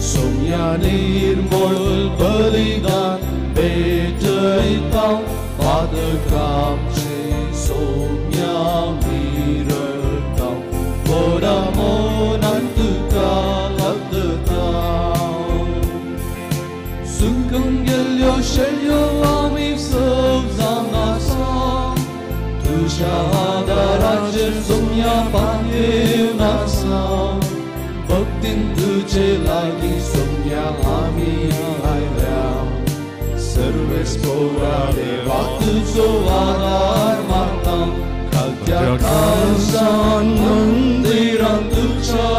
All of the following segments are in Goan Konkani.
सोम्या निर्मळ बलिदान भेटयता पादकांचे सोम्या मिरता व्हडा मनान तुका लब्धता सुकून गेल्ल्यो शेळयो आमी सवजावन आसा तुज्या आदाराचेर सोम्या पातयेवन आसा भक्तीन तुजे लागीं सोम्या आमी आयल्या सर्वेस्पोरा देवा तुजो आदार मागता खालत्या काळसान मंदिरान तुज्या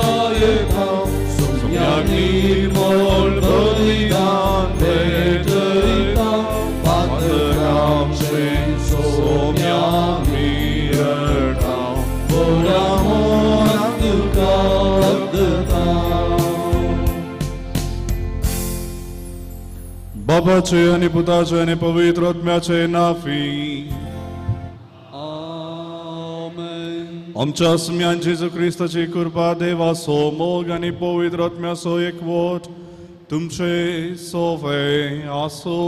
येता सोम्या निर्मळ बलिदान भेटयता पातकांचे सोम्या मिरता व्हडा मनान तुका लब्धता. बाबाचे आनी पुताचे आनी पवित्र आत्म्याचे नाफी. आमेन. आमच्या सुम्यान जेजू क्रिस्ताची कृपा, देवाचो मोग आनी पवित्र आत्म्याचो एकवट तुमचे सोफे आसो.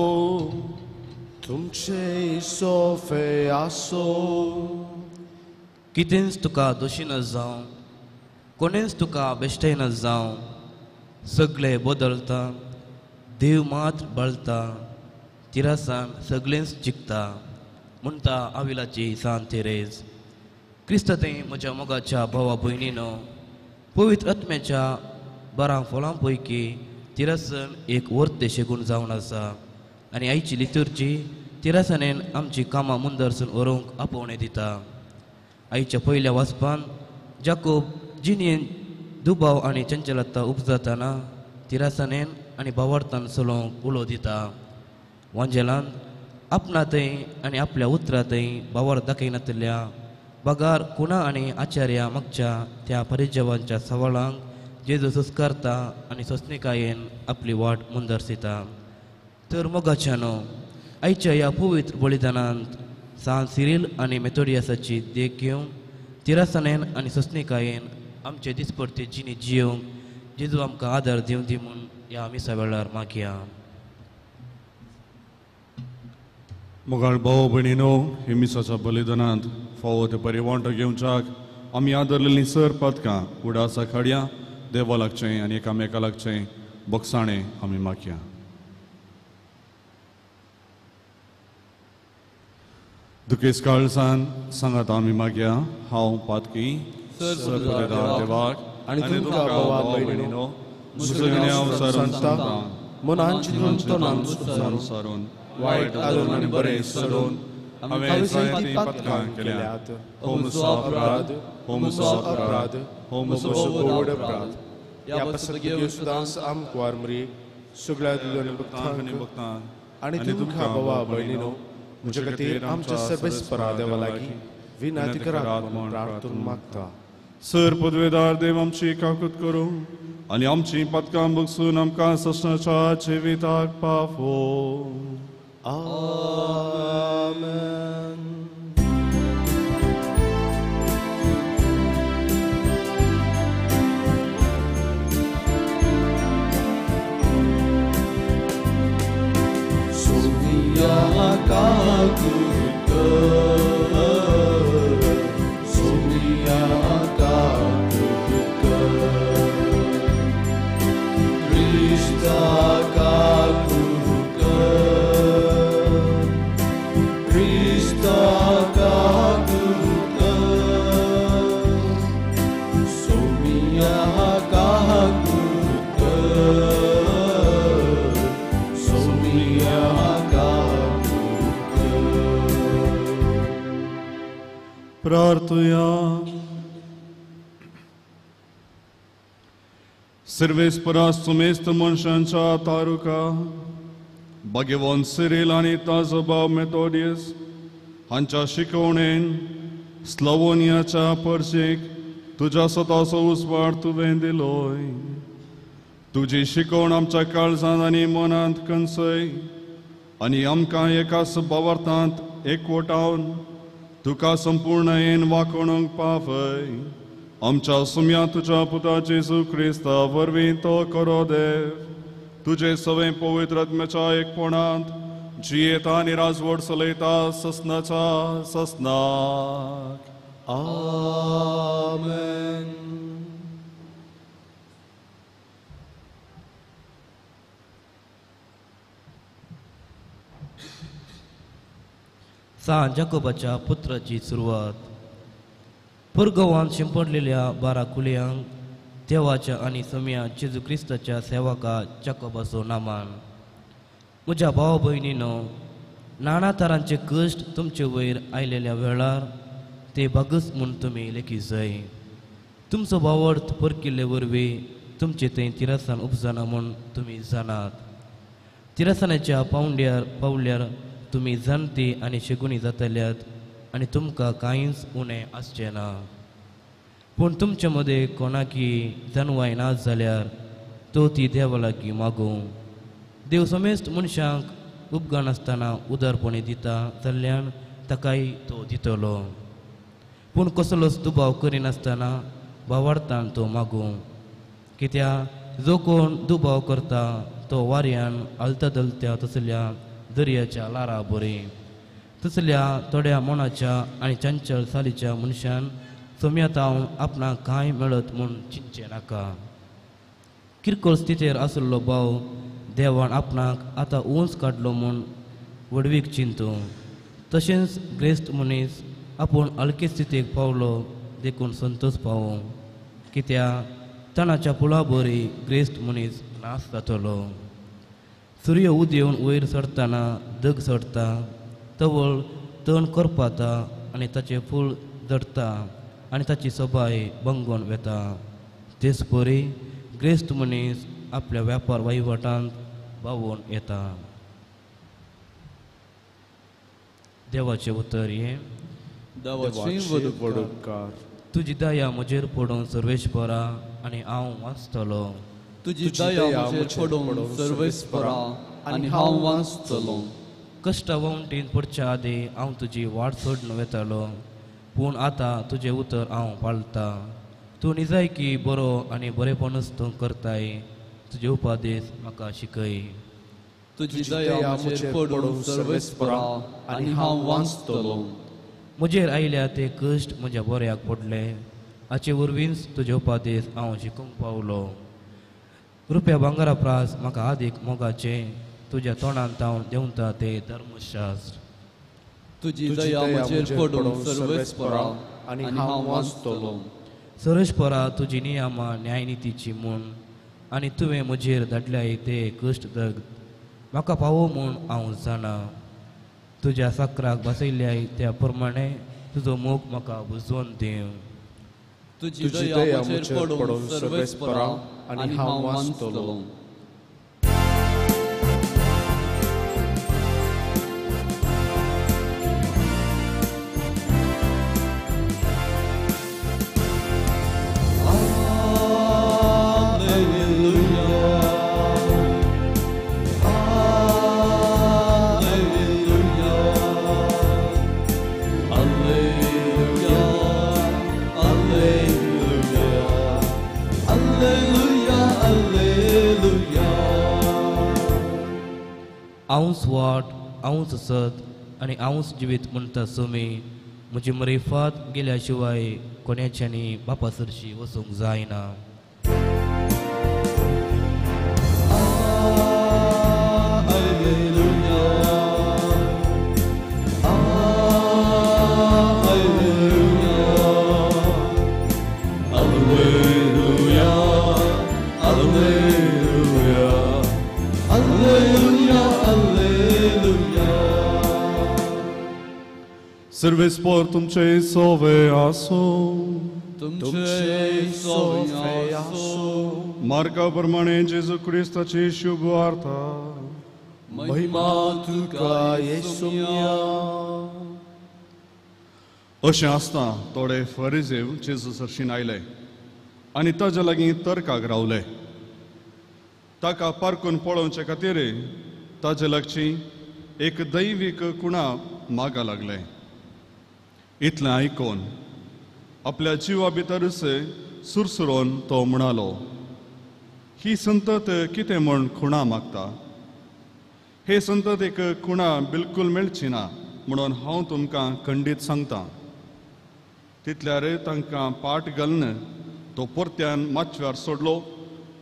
तुमचे सोफे आसो. कितेंच तुका दोशी न जावं, कोणेंच तुका बेश्टें न जावं, सगळें बदलता, देव मात बळता, तिरासान सगळेंच जिखता म्हणटा आविलाची सांत तेरेज. क्रिस्तांत म्हज्या मोगाच्या भावा भयणीनो, पवित्र आत्म्याच्या बारा फळां पैकी तिरासन एक वर्ते शेगूण जावन आसा आनी आयची लितुर्जी तिरासनेन आमची कामां मुंदरसून व्हरूंक आपोवणें दिता. आयच्या पयल्या वाचपान जाकोब जिणेन दुबाव आनी चंचलता उपजातना तिरासनेन आनी भावार्थान चलोवंक उलो दिता. वांजेलान आपणातय आनी आपल्या उतरांतय भावार्थ दाखयनातल्या बगार कुणा आनी आचार्या मागच्या त्या परिजवांच्या सवालांक जेजू संस्कारता आनी सोंसणीकायेन आपली वाट मुंदरसिता. तर मोगाच्यानो, आयच्या ह्या पवित्र बलिदानांत सांत सिरील आनी मेथोडियसाची देख घेवन तिरासनेन आनी सोंसणीकायेन आमचे दिसपडते जिणी जियोवंक जेजू आमकां आदार दिवं दी म्हूण ह्या मिसा वेळार मागया. मोगाळ भाव भयणीनो, हे मिसाच्या बलिदानांत फावो ते परी वांटो घेवच्याक आमी आदरलेलीं सर पदकां उडासा खाडया देवा लागचें आनी एकामेका लागचें बगसाणें आमी मागया. दुखेस काळसान सांगात आमी मागया. हांव पातकी सर देवाक आनी तुमकां भावा भयणीनो मनान चिंतून तोंडान सारून वायट आदून आनी बरें सोडून हांवें जायतीं पथकां केल्यात. हो म्हजो अपराध, हो म्हजो अपराध, हो म्हजो व्हड अपराध. ह्या पासत घेवन सुदांस आमकां मरी सगळ्या भक्तांक आनी तुमकां भावा भयणीनो म्हजे खातीर आमच्या सर्वेस्परा देवा लागीं विनंती करात म्हूण प्रार्थना मागता. सर पदवेदार देव आमची काकूत करूं आनी आमची पदकां बगसून आमकां ससनाच्या जिविताक पावो. आमेन. सोनिया काकूत कर, सोनिया काकूत कर, क्रिस्ता काकूत कर, क्रिस्ता काकूत कर, सोनिया काकूत कर, सोनिया काकूत कर. प्रार्थुया. सर्वेस्परा सुमेस्त मनशांच्या तारुका भाग्यवान सिरील आनी ताजो भाव मेथोडियस हांच्या शिकवणेन स्लवोनियाच्या परशेक तुज्या स्वताचो उजवाड तुवें दिलोय. तुजी शिकवण आमच्या काळजांत आनी मनांत कनसय आनी आमकां एकाच भावार्थांत एकवटावन तुका संपूर्णयेन वाकोणूंक पावय. आमच्या सुम्या तुज्या पुता जेजू क्रिस्ता वरवीं तो करो देव. तुजे सवें पवित्र आत्म्याच्या एकपणांत जियेता आनी राजवट चलयता ससनाच्या ससनाक. आमेन. सान जाकोबाच्या पुत्राची सुरवात. पुर्गोवान शिंपडलेल्या 12 कुलयांक देवाच्या आनी सम्या जेजू क्रिस्ताच्या सेवका जाकोबाचो नामान. म्हज्या भाव भयणीनो, नाना तरांचे कश्ट तुमचे वयर आयलेल्या वेळार ते बागच म्हूण तुमी लेखी जाय. तुमचो भावार्थ परकिल्ले वरवीं तुमचे थंय तिरासान उपजना म्हूण तुमी जाणात. तिरासानाच्या पावंड्यार पावल्यार तुमी जाणटी आनी शेगुणी जातल्यात आनी तुमकां कांयच उणें आसचें ना. पूण तुमचे मदें कोणाकी जानवाय ना जाल्यार तो ती देवा लागीं मागूं. देव समेस्त मनशांक उपगानासतना उदारपणी दिता जाल्ल्यान ताकाय तो दितलो. पूण कसलोच दुबाव करिनासतना भावार्थान तो मागूं. कित्याक जो कोण दुबाव करता तो वाऱ्यान आलता दलत्या तसल्या दर्याच्या लारा बरी. तसल्या थोड्या मनाच्या आनी चंचल सालीच्या मनशान सोम्यातावन आपणाक कांय मेळत म्हूण चिंतचें नाका. किरकोळ स्थितीर आशिल्लो भाव देवान आपणाक आतां ऊंच काडलो म्हूण व्हडवीक चिंतू. तशेंच ग्रेस्त मनीस आपूण हलके स्थितीक पावलो देखून संतोष पावूं. कित्याक तणाच्या पुला बरी ग्रेस्त मनीस नाश जातलो. सूर्य उदेवन वयर चडटना दग चडटा, तवळ तण करपाता आनी ताचें फूल जडटा आनी ताची सोबाय बंगोन वेता. तेच परी ग्रेस्त मनीस आपल्या व्यापार वहिवाटांत बावून येता. देवाचें उतर हें. तुजी दया म्हजेर पडून सर्वेस्परा आनी हांव वाचतलो. तुजी दया म्हजेर पडून सर्वेस्परा आनी हांव वाचतलो. कश्टा वंटीन पडच्या आदीं हांव तुजी वाट सोडून वेतालो, पूण आतां तुजें उतर हांव पाळटा. तूं निजायकी बरो आनी बरेपणूच तूं करताय. तुजे उपदेश म्हाका शिकय. तुजी दया म्हजेर पडून सर्वेस्परा आनी हांव वाचतलो. म्हजेर आयल्या ते कश्ट म्हज्या बऱ्याक पडले, हाचे वरवींच तुजे उपदेश हांव शिकूंक पावलो. रुपया भांगरा प्रास म्हाका आदीक मोगाचें तुज्या तोंडान तावन देंवता ते धर्मशास्त्र. तुजी दया म्हजेर पडून सर्वेस्परा आनी हांव वाचतलो. सर्वेस्परा तुजी नियमां न्यायनितीची म्हूण आनी तुवें म्हजेर धाडल्याय ते कश्ट दग म्हाका पावो म्हूण हांव जाणा. तुज्या साकराक बसयल्याय त्या प्रमाणे तुजो मोग म्हाका बुजोवन दिव. तुजी दया म्हजेर पडून सर्वेस्परा आनी हांव वाचतलो. हांवच वाट, हांवच सत आनी हांवच जिवीत म्हणटा सोमी. म्हजी मरिफात गेल्या शिवाय कोणाच्यानी बापा सरशी वचूंक जायना. सर्वेस्पर तुमचे सोवे आसो. तुमचे सोवे आसो. मार्का प्रमाणे जेजू क्रिस्ताची शुभ वार्ता. महिमा तुका येसुया. अशें आसता थोडे फरिजेव जेजू सरशीन आयले आनी ताज्या लागीं तर्काक रावले. ताका पारकून पळोवचे खातीर ताजे लागची एक दैवीक खुणा मागा लागले. इतलें आयकून आपल्या जिवा भितरूच सुरसुरोन तो म्हणालो, ही संतत कितें म्हूण खुणा मागता? हे संततेक खुणा बिलकूल मेळची ना म्हणून हांव तुमकां खंडीत सांगता. तितल्यार तांकां पाट घालून तो परत्यान माचव्यार सोडलो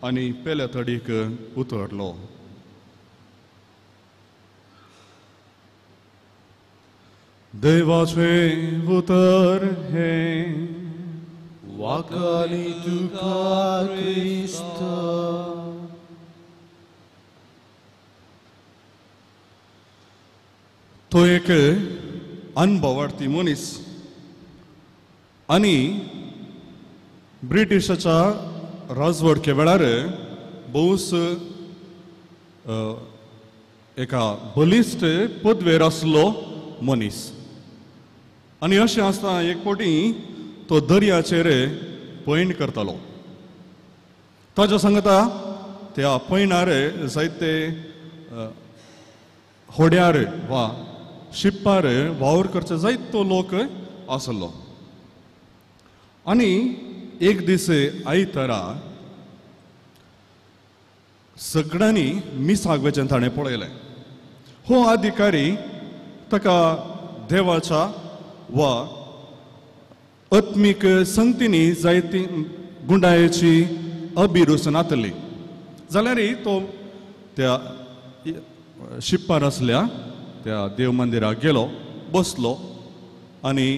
आनी पेल्या तडीक उतरलो. देवाचें उतर हें. वाखाणी तुका क्रिस्ता. तो एक अनभवार्थी मनीस आनी ब्रिटिशाच्या राजवटके वेळार भोवस एका बलिश्ट पदवेर आसलो मनीस. आनी अशें आसतना एक फावटी तो दर्याचेर पयण करतालो. ताज्या सांगता त्या पयणार जायते होड्यार वा शिप्पार वावर करचे जायतो लोक आसलो. आनी एक दीस आयतारा सगळ्यांनी मिसाक वचून ताणें पळयलें. हो अधिकारी ताका देवाच्या वा आत्मीक संगतींनी जायती गुंडायेची अभिरूच नातली जाल्यार तो त्या शिप्पार आसल्या त्या देव मंदिराक गेलो, बसलो आनी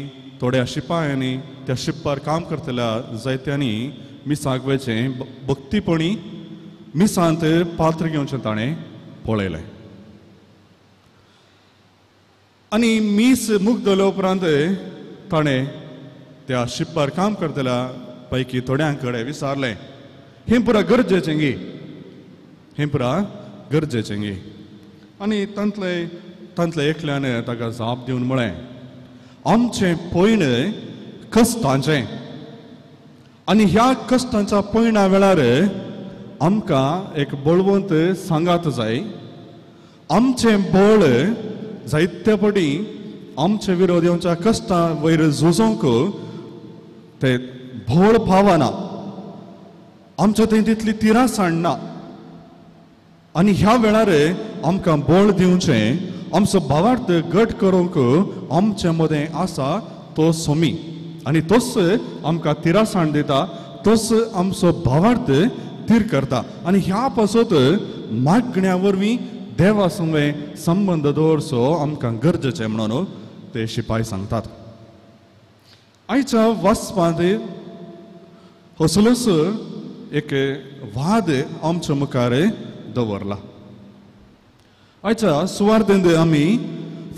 थोड्या शिपायांनी त्या शिप्पार काम करतल्या जायत्यांनी मिसाक वचें भक्तीपणी मिसांत पात्र घेवचें ताणें पळयलें. आनी मीस मुगदल्या उपरांत ताणें त्या शिप्पार काम करतल्या पैकी थोड्यां कडेन विचारलें, हें पुरा गरजेचें गी, हें पुरा गरजेचें गी? आनी तांतले एकल्यान ताका जाप दिवन म्हळें, आमचें पयण कश्टांचें आनी ह्या कश्टांच्या पयणा वेळार आमकां एक बळवंत सांगात जाय. आमचें बळ जायते फावटी आमचे विरोध येवच्या कश्टां वयर झुजोवंक ते भोळ पावना, आमच्या थंय तितली तिरासाण ना. आनी ह्या वेळार आमकां बळ दिवचें, आमचो भावार्थ घट करूंक आमचे मदें आसा तो सोमी आनी तोच आमकां तिरासाण दिता, तोच आमचो भावार्थ तीर करता. आनी ह्या पासत मागण्या वरवीं देवा संगे संबंद दवरचो आमकां गरजेचें म्हणून ते शिपाय सांगतात. आयच्या वाचपांत असलोच एक वाद आमच्या मुखार दवरला. आयच्या सुवार्थेंत आमी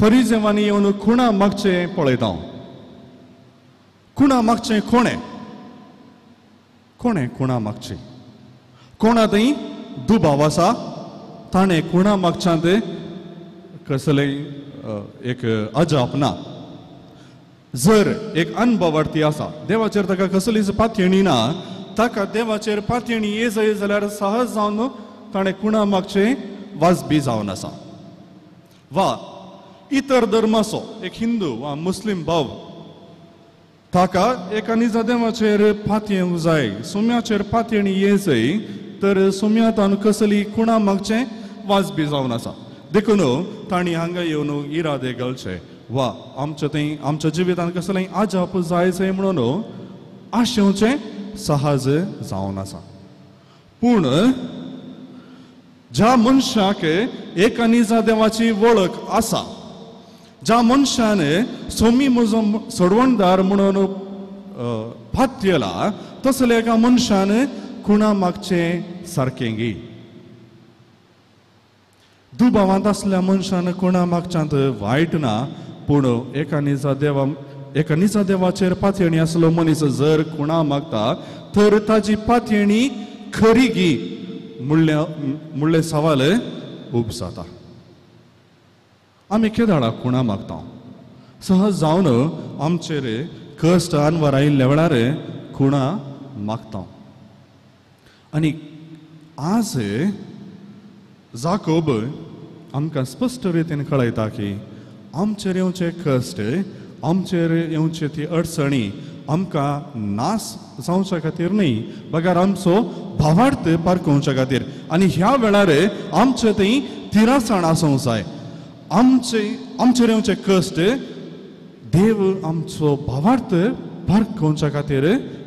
फरिजेवांनी येवन खुणा मागचें पळयता. खुणा मागचें कोणें? कोणें खुणा मागचें? कोणा थंय दुबाव आसा ताणें खुणा मागच्यांत कसलें एक अजाप ना. जर एक अनभवार्थी आसा, देवाचेर ताका कसलीच पातयेणी ना, ताका देवाचेर पातयेणी ये जाय जाल्यार सहज जावन ताणें खुणा मागचें वाजबी जावन आसा. वा इतर धर्माचो एक हिंदू वा मुस्लीम भाव ताका एका निजा देवाचेर पातयेवंक जाय, सोम्याचेर पातयेणी ये जाय तर सोम्यांत कसली खुणा मागचें वाजबी जावन आसा. देखून तांणी हांगा येवन इरादे घालचे वा आमच्या थंय आमच्या जिवितांत कसलें आजाप जाय जाय म्हणून आशेवचें सहज जावन आसा. पूण ज्या मनशाक एका निजा देवाची वळख आसा, ज्या मनशान सोमी म्हजो सोडवणदार म्हणून पातयेला, तसल्या एका मनशान खुणा मागचें सारकें गी? दुबावांत आसल्या मनशान खुणा मागच्यांत वायट ना, पूण एका निजा देवाचेर पातयेणी आसलो मनीस जर खुणा मागता तर ताजी पातयेणी खरी गी मुळ्ळे सवाल उब जाता. आमी केदाळा खुणा मागता? सहज जावन आमचेर कश्ट अनवर आयिल्ल्या वेळार खुणा मागता. आनी आज जाकोब आमकां स्पश्ट रितीन कळयता की आमचेर येवचे कश्ट, आमचेर येवचे ती अडचणी आमकां नाश जावच्या खातीर न्हय, बगर आमचो भावार्थ पारखोवच्या खातीर. आनी ह्या वेळार आमचे थंय तिरासण आसूंक जाय. आमचेर येवचे कश्ट देव आमचो भावार्थ पारखोवच्या खातीर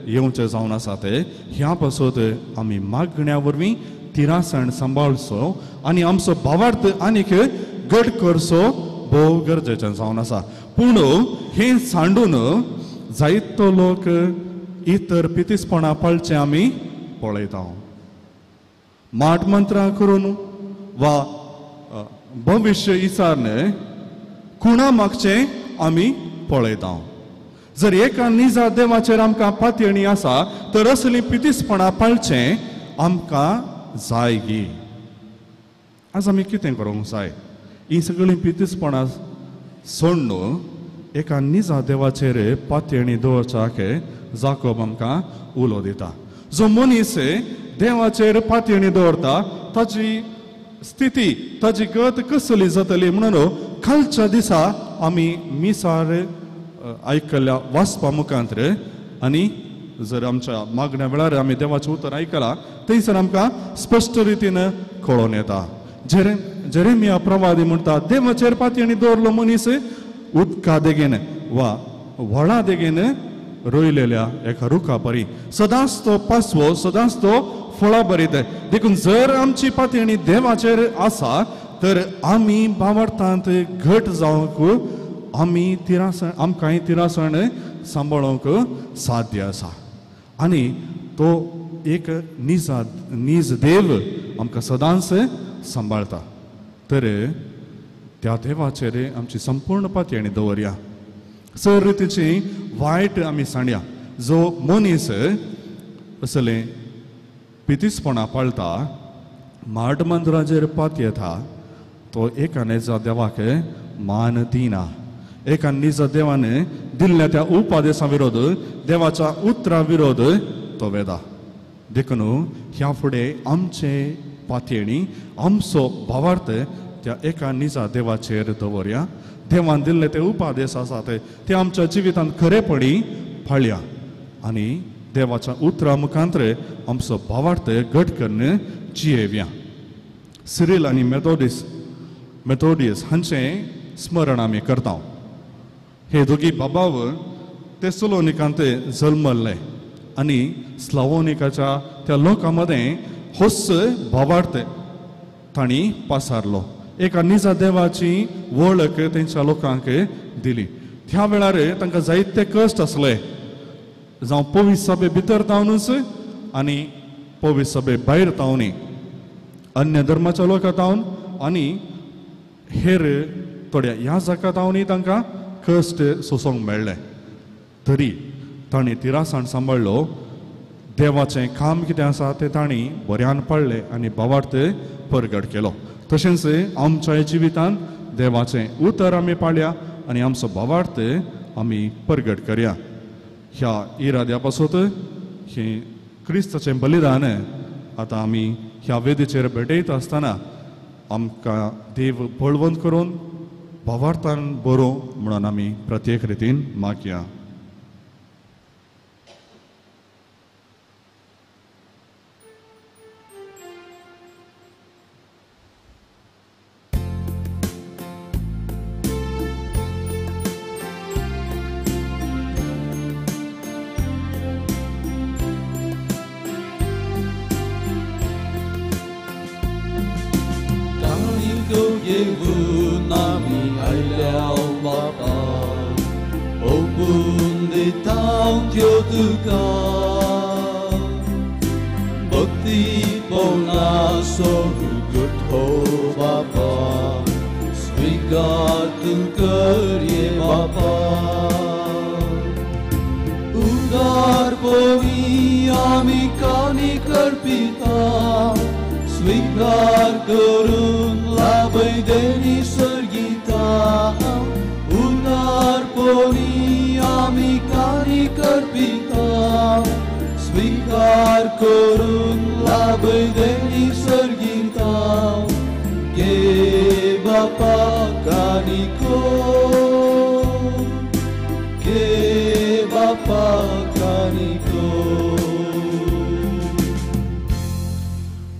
येवचें जावन आसा. ते ह्या पासत आमी मागण्या वरवीं तिरासण सांबाळचो आनी आमचो भावार्थ आनीक घट करचो भोव गरजेचें जावन आसा. पूण हें सांडून जायतो लोक इतर पितीसपणां पाळचें आमी पळयता. माट मंत्रां करून वा भविश्य इचारने खुणा मागचें आमी पळयता. जर एका निजा देवाचेर आमकां पातयणी आसा तर असलीं पितीसपणां पाळचें आमकां जाय गी. आज आमी कितें करूंक जाय? हीं सगळीं पितीसपणां सोडून एका निजा देवाचेर पातयणी दवरच्याक जाकोब आमकां उलो दिता. जो मनीस देवाचेर पातयणी दवरता ताजी स्थिती, ताजी गत कसली जातली म्हणून कालच्या दिसा आमी मिसार आयकल्ल्या वाचपा मुखांत आनी जर आमच्या मागण्या वेळार आमी देवाचें उतर आयकलां थंयसर आमकां स्पश्ट रितीन कळोन येता. जेरेमिया प्रवादी म्हणटा, देवाचेर पातयणी दवरलो मनीस उदका देगेन वा व्हळा देगेन रोयलेल्या एका रुखा परी सदांच तो पासवो, सदांच तो फळां बरीत. देखून जर आमची पातयणी देवाचेर आसा तर आमी भावार्थांत घट जावंक आमी तिरासण, आमकांय तिरासण सांबाळूंक साध्य आसा. आनी तो एक नीज देव आमकां सदांच सांबाळता. तर त्या देवाचेर आमची संपूर्ण पातयणी दवरया. सर रितीची वायट आमी सांडया. जो मनीस असले पितीसपणां पाळता, माड मंदिराचेर पातयेता, तो एका निजा देवाक मान दिना. एका निजा देवान दिल्ल्या त्या उपदेसा विरोध, देवाच्या उतरा विरोध तो वेता. देखून ह्या फुडें आमचे पातयणी, आमचो भावार्थ त्या एका निजा देवाचेर दवरया. देवान दिल्ले ते उपदेश आसा ते आमच्या जिवितांत खरेपणी पाळया आनी देवाच्या उतरा मुखांतर आमचो भावार्थ घट करून जियेवया. सिरील आनी मेथोडियस हांचें स्मरण आमी करता. हे दोगी बाबाव ते सलोनिकांत जल्मल्ले आनी स्लावोनिकाच्या त्या लोकां मदें होच भावार्थ तांणी पासारलो. एका निजा देवाची वळख तेंच्या लोकांक दिली. त्या वेळार तांकां जायते कश्ट आसले, जावं पवीस सभे भितर तावनूच आनी पवीस सभे भायर तावनी, अन्य धर्माच्या लोकां तावन आनी हेर थोड्या ह्या जाका तावनी तांकां कश्ट सोंसूंक मेळ्ळे. तरी तांणी तिरासण सांबाळ्ळो. देवाचें काम कितें आसा तें तांणी बऱ्यान पाळ्ळें आनी भावार्थ परगट केलो. तशेंच आमच्या जिवितांत देवाचें उतर आमी पाळया आनी आमचो भावार्थ आमी परगट करया. ह्या इराद्या पासत हें क्रिस्ताचें बलिदान आतां आमी ह्या वेदीचेर भेटयता आसतना आमकां देव बळवंत करून भावार्थान बरो म्हणून आमी प्रत्येक रितीन मागया. स्वीकार करून लाभय देणी सर्गीता.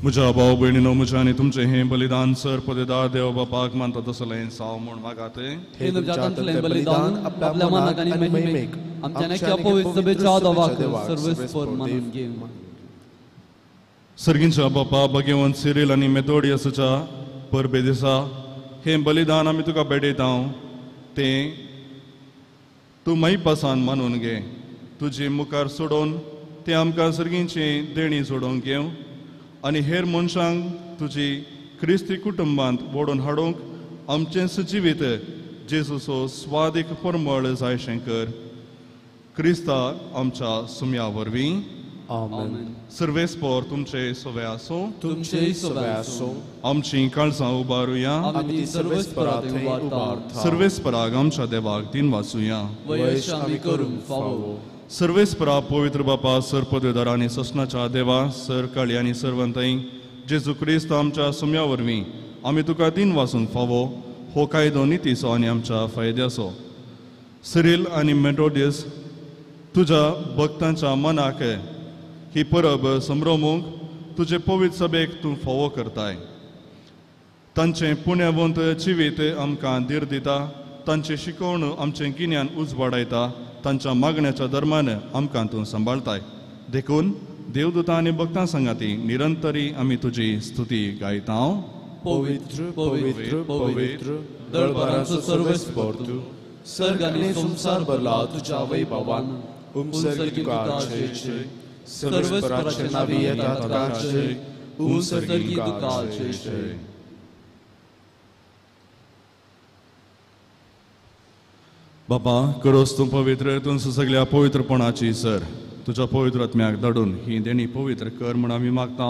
म्हज्या भाव भयणीनो, म्हज्या आनी तुमचें हें बलिदान सर पदेदार देव बापाक मानता तसलें साव म्हूण मागात. हे तुमच्या हातांतलें बलिदान आपल्या मनाक आनी महिमेक आमच्या नेक्या पवित्र सभेच्या देवाक सर्वेस्पर मानून घेवं. सर्गींच्या बापा, भगवंत सिरील आनी मेथोडियसाच्या परबे दिसा हें बलिदान आमी तुका भेटयता, तें तूं मैपासान मानून घे. तुजे मुखार सोडोवन तें आमकां सर्गींची देणी सोडोवंक घेवं आनी हेर मनशांक तुजी क्रिस्ती कुटुंबांत ओडून हाडूंक आमचें जिवीत जेजूचो स्वादीक परमळ जायशें कर. क्रिस्ता आमच्या सुम्या वरवीं. आमेन. सर्वेस्पर तुमचे सवे आसूं. तुमचे सवे आसूं. आमची काळजां उबारुया. आमी सर्वेस्परा थंय उबारता. सर्वेस्पराक आमच्या देवाक दिन वाचुया. वयश आमी करूंक फावो. सर्वेस्परा पवित्र बापा, सर पदवेदार आनी ससनाच्या देवा, सर काळी आनी सर्वंतय जेजू क्रिस्त आमच्या सुम्या वरवीं आमी तुका दिन वाचूंक फावो. हो कायदो नितीचो आनी आमच्या फायद्याचो. सिरील आनी मेथोडियस तुज्या भक्तांच्या मनाक ही परब संभ्रमूंक तुजे पवित्र सभेक तूं फावो करताय. तांचें पुण्यावंत जिवीत आमकां धीर दिता, तांचें शिकवण आमचें गिन्यान उजवाडायता, तांच्या मागण्याच्या धर्मान आमकां तूं सांबाळताय. देखून देवदूतां आनी भक्तां सांगाती निरंतरी आमी तुजी स्तुती गायता. पवित्र पवित्र पवित्र दळभरांचो सर्वेस्पर तूं, सर्ग आनी संवसार भरला तुज्या वैभवान. उमसर्गी तुका जय जय, सर्वेस्पराचे नांवी येता तुका जय, उमसर्गी तुका जय जय. बाबा, करोस तूं पवित्र, तूं सगळ्या पवित्रपणाची सर. तुज्या पवित्र आत्म्याक धाडून ही देणी पवित्र कर म्हूण आमी मागता,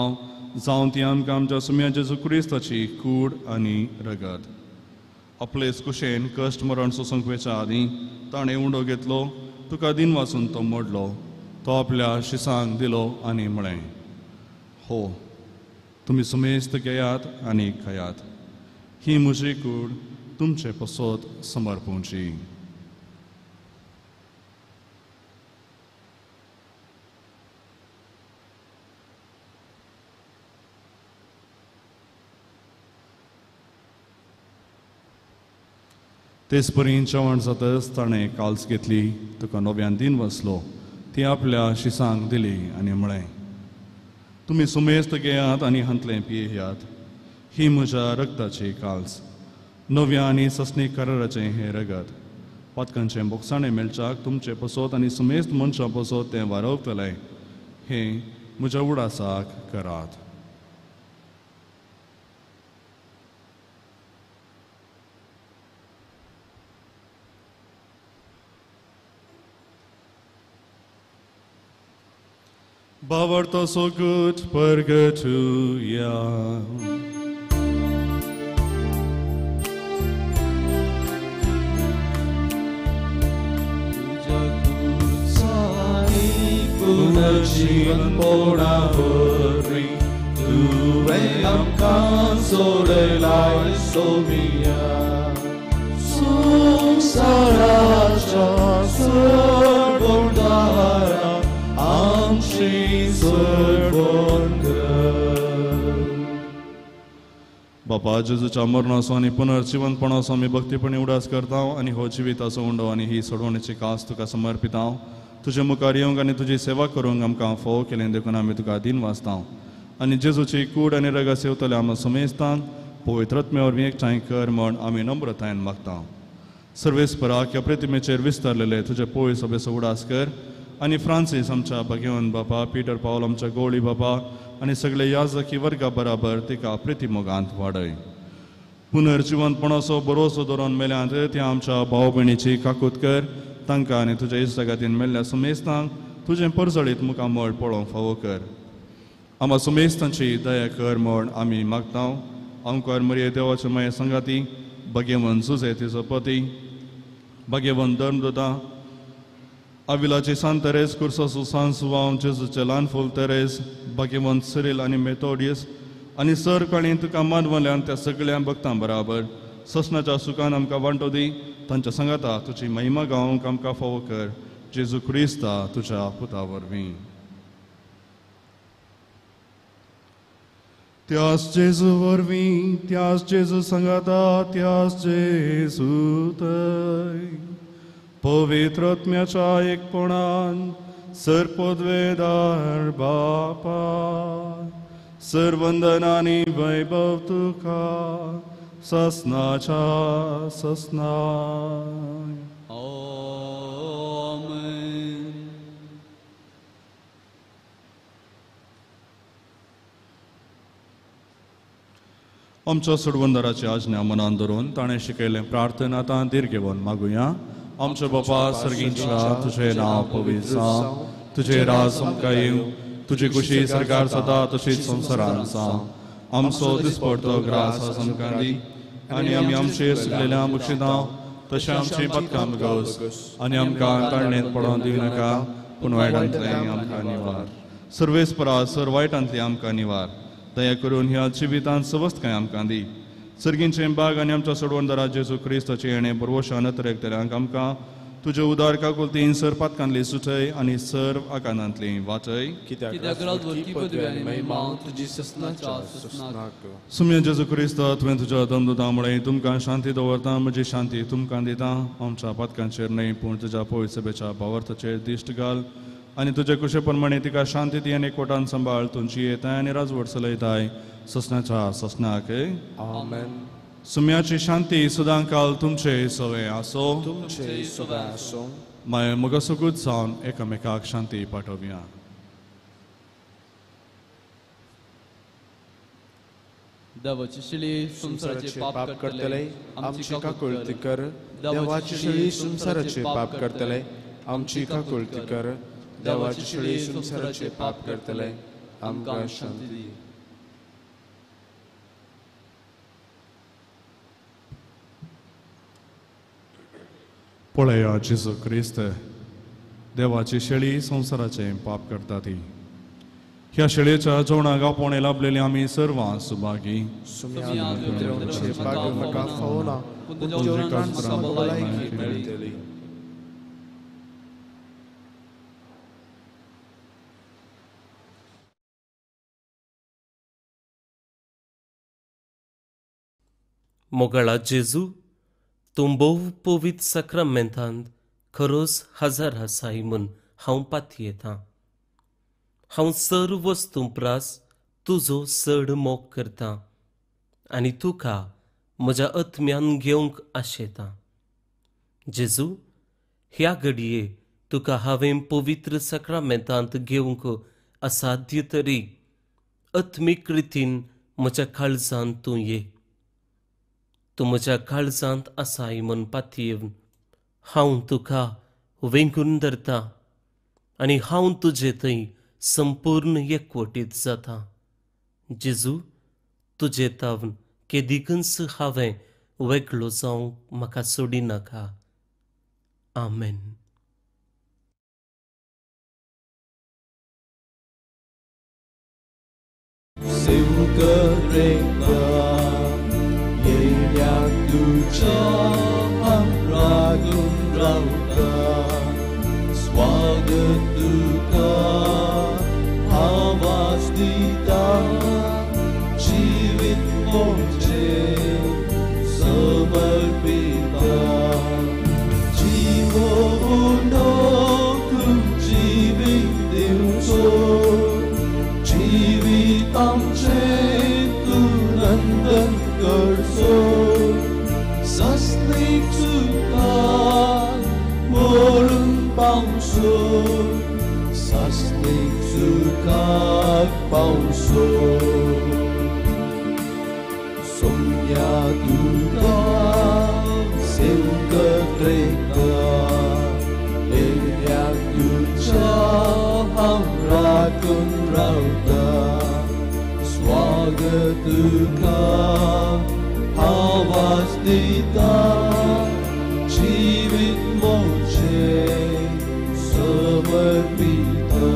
जावन ती आमकां आमच्या सुम्या जेजू क्रिस्ताची कूड आनी रगत. आपलेच कुशेन कश्ट मरण सोसूंक वेच्या आदीं ताणें उंडो घेतलो, तुका दिन वाचून तो मोडलो, तो आपल्या शिसांक दिलो आनी म्हळें, हो तुमी सुमेस्त घेयात आनी खायात, ही म्हजी कूड तुमचे पसत समर्पूंची. तेच परी जेवण जातच ताणें काल्स घेतली, तुका नव्यान दिन वाचलो, ती आपल्या शिसांक दिली आनी म्हळें, तुमी सुमेस्त घेयात आनी हांतलें पियेयात, ही म्हज्या रगताची काल्स, नव्या आनी ससनी कराराचें हें रगत. पातकांचें बोगसाणें मेळच्याक तुमचें पसत आनी सुमेस्त मनशां पसत तें वारवतलें, हें म्हज्या उडासाक करात. भावार्थ सोगूट परगटुया. पुनर्जीवन पोणा वरवीं तुवें आमकां सोडलाय सोमिया. संवसाराच्या सोडवणदारा आमची सोडवण कर. बापा, जेजूच्या मरणाचो आनी पुनर्जिवनपणाचो आमी भक्तीपणी उडास करता आनी हो जिविताचो उंडो आनी ही सोडवणेची कास तुका समर्पिता. तुजे मुखार येवंक आनी तुजी सेवा करूंक आमकां फोव केलें देखून आमी तुका दिन वाचता. आनी जेजूची कूड आनी रगत सेवतले आमकां समेस्तांक पवित्र आत्म्या वरवीं एकठांय कर म्हण आमी नम्रतायेन मागता. सर्वेस्पराक ह्या प्रतिमेचेर विस्तारलेले तुजे पवित्र सभेचो उडास कर आनी फ्रांसीस आमच्या भगवंत बापा, पीटर पावल आमच्या गोवळी बापा आनी सगळे याजकी वर्गा बराबर तिका प्रतिमोगांत वाडय. पुनर्जिवनपणाचो बरोसो दवरून मेल्यांत त्या आमच्या भाव भयणीची काकूत कर, तांकां आनी तुज्या इश्टागातीन मेल्ल्या सुमेस्तांक तुजें परजळीत मुखामळ पळोवंक फावो कर. आमकां सुमेस्तांची दया कर म्हण आमी मागता. आमकार मरिये देवाचे माये संगाती, भाग्यवंत जुजे तिचो पती, भाग्यवंत धर्मदूता आविलाची सांत तेरेज, कुर्साचो सांत सुवांव, जेजूचे ल्हान फूल तेरेज, भाग्यवंत सिरील आनी मेथोडियस आनी सर काळी तुका मानवल्यान त्या सगळ्या भक्तां बराबर ससनाच्या सुखान आमकां वांटो दी. तांच्या सांगाता तुजी महिमा गावंक आमकां फावो कर, जेजू क्रिस्ता तुज्या पुता वरवीं. त्याच जेजू वरवीं, त्याच जेजू सांगाता, त्याच जेजू थंय पवित्र आत्म्याच्या एकपणान सर्पोद्वेदार बापा सर्वंदनानी वैभव तुका ससनाच्या ससनाय. आमेन. आमच्या सोडवंदराची आज्ञा मनान धरून ताणें शिकयलें प्रार्थना आतां धीर घेवन मागुया. आमच्या बापा सर्गींच्या, तुजें नांव पवित्र जावं, तुजें राज आमकां येवं, तुजी खुशी सरकार जाता तशीच संवसारांत जावं. आमचो दिसपडतो ग्रास आज आमकां दी आनी आमी आमचे सुकलेल्या बक्षितां तशें आमची पदकां गस आनी आमकां ताळणेंत पडोवन दिवं नाका, पूण वायटांतलें आमकां निवार. सर्वेस्परा सर वायटांतली आमकां निवार. दया करून ह्या जिवितांत सवस्तकाय आमकां दी. सर्गींचें बाग आनी आमच्या सोडवणदारा जेजू क्रिस्ताचें येणें बरवशान अतरेकतल्यांक आमकां तुजे उदार काकुलतीन सर पातकांतली सुचय आनी सर्व आकांतांतली वाचय. सुम्या जेजू क्रिस्त, तुवें तुज्या दमदुतां म्हळें, तुमकां शांती दवरता, म्हजी शांती तुमकां दिता. आमच्या पातकांचेर न्हय पूण तुज्या पवित्र सभेच्या भावार्थाचेर दिश्ट घाल आनी तुजे कुशे प्रमाणे तिका शांती दी आनी एकवटान सांबाळ. तुमची येताय आनी राजवट चलयताय ससनाच्या ससनाक. आमेन. सुम्याची शांती सदां काल तुमचे सवे आसो. तुमचे सवे आसो. मागीर मगसुकूच जावन एकामेकाक शांती पाठोवया. देवाची शिली संवसाराचे पाप करतले आमची काकुळती कर. देवाची शिली संवसाराचे पाप करतले आमची काकुळती कर. देवाची शिली संवसाराचे पाप करतले आमकां शांती दी. पळया जेजू क्रिस्त, देवाची शेळी संवसाराचें पाप करता ती. ह्या शेळयेच्या जेवणाक आपोवणें लाभलेली आमी सर्वां सुभागी. मोगाळा जेजू, तूं भोव पवित्र साक्रामेंतांत खरोच हजर आसाय म्हूण हांव पातयेतां. हांव सर्व वस्तूं प्रास तुजो चड मोग करतां आनी तुका म्हज्या आत्म्यान घेवंक आशेतां. जेजू, ह्या घडये तुका हांवें पवित्र साक्रामेंतांत घेवंक असाध्य तरी आत्मीक रितीन म्हज्या काळजांत तूं ये. तूं म्हज्या काळजांत आसाय म्हूण पातयेवन हांव तुका वेंगून धरता आनी हांव तुजे थंय संपूर्ण एकवटीत जाता. जेजू, तुजे तावन केदिकूच हांवें वेगळो जावंक म्हाका सोडिनाका. आमेन. स्वागत तुका आवाज दिता, जिवीत मोचे समर्पिता. जीवो उंडो तूं जिवीत दिवचो, जिवीत आमचें तूं नंदन करचो. सस्नीक सुखाक मोरून पावसो, सस्नीक सुखाक पावसो. सोम्या तुका सेवक रेखा, येण्याक तुज्या हांव राखून रावता. स्वागत तुका आवाज दिता, जिवीत मोचे समर्पिता.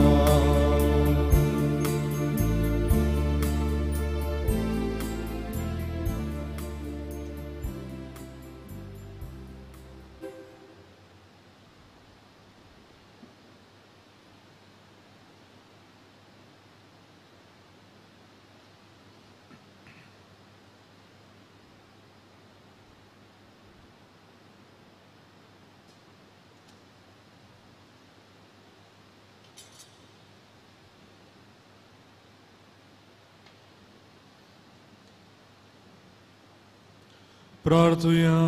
प्रार्थुया.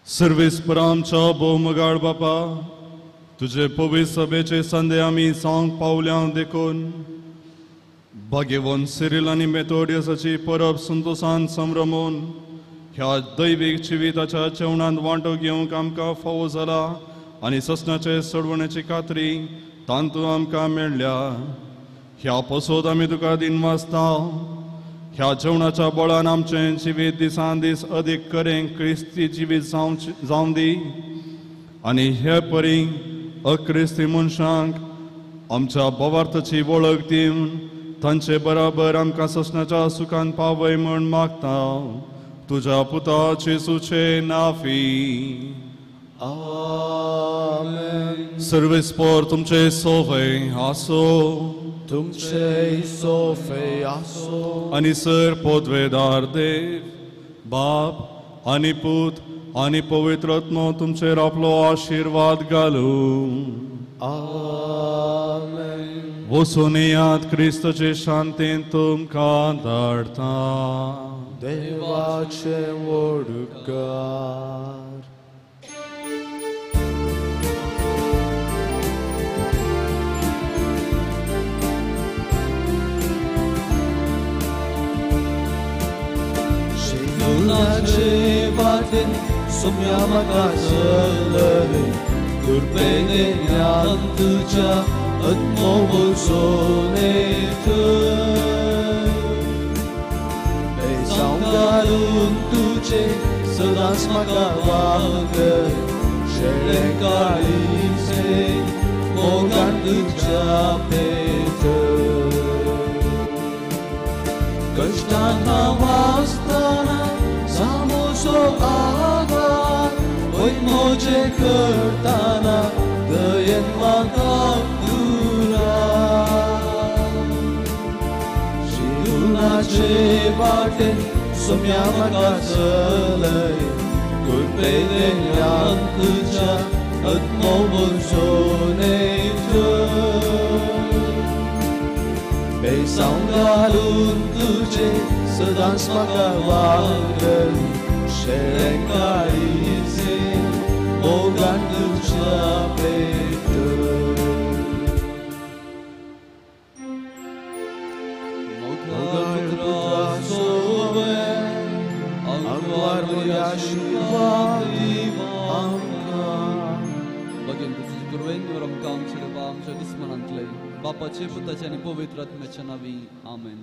सर्वेस्पर आमच्या भोवमगाळ बापा, तुजे पवित्र सभेचे संदे आमी जावंक पावल्या देखून भाग्यवंत सिरील आनी मेथोडियसाची परब संतोसान संभ्रमून ह्या दैवीक जिविताच्या जेवणांत वांटो घेवंक आमकां फावो जाला आनी ससनाचे सोडवण्याची खात्री तांतू आमकां मेळ्ळ्या. ह्या पसोत आमी तुका दिनवासता. ह्या जेवणाच्या बळान आमचें जिवीत दिसान दीस अदीक करें क्रिस्ती जिवीत जावं दी आनी हे परी अक्रिस्ती मनशांक आमच्या भावार्थाची वळख दिवन तांचे बराबर आमकां ससनाच्या सुखान पावय म्हूण मागता. तुज्या पुता जेजूचे नाफी. आमेन. सर्वेस्पर तुमचे सोफे आसो. तुमचे सोफे आसो. आनी सर पदवेदार देव बाप आनी पूत आनी पवित्र आत्मो तुमचेर आपलो आशिर्वाद घालूं. आमेन. वचून येयात, क्रिस्ताचे शांतीन तुमकां धाडटा. देवाचे वडकार. शिंगुणाचे वाटेन सोम्या म्हाका चलय, कृपेने ज्ञान तुज्या आत्मो वचोने थंय. बेसांव घालून तुजें सदांच म्हाका वागय, शेळें काळीचें मोगान तुज्या पेटय. कश्टान वाचतना सामोसो आदार वय मोजे करतना दयेन म्हाका दुरा. शिरुनाचे वाटेन सोम्या म्हाका चलय, कृपेने ज्ञान तुज्या आत्मो वचोने थंय. बेसांव घालून तुजें सदांच म्हाका वागय, शेळें काळीचें मोगान तुज्या पेटय. मोगाळ पुत्रा सोबे आंकवार म्हज्या आशिर्वाद आमकां. बगेन तुजी कुरवेन आमकां आमच्या देवा आमच्या दुस्मनांतले बापाचे पुताचे आनी पवित्र आत्म्याच्या नांवी. आमेन.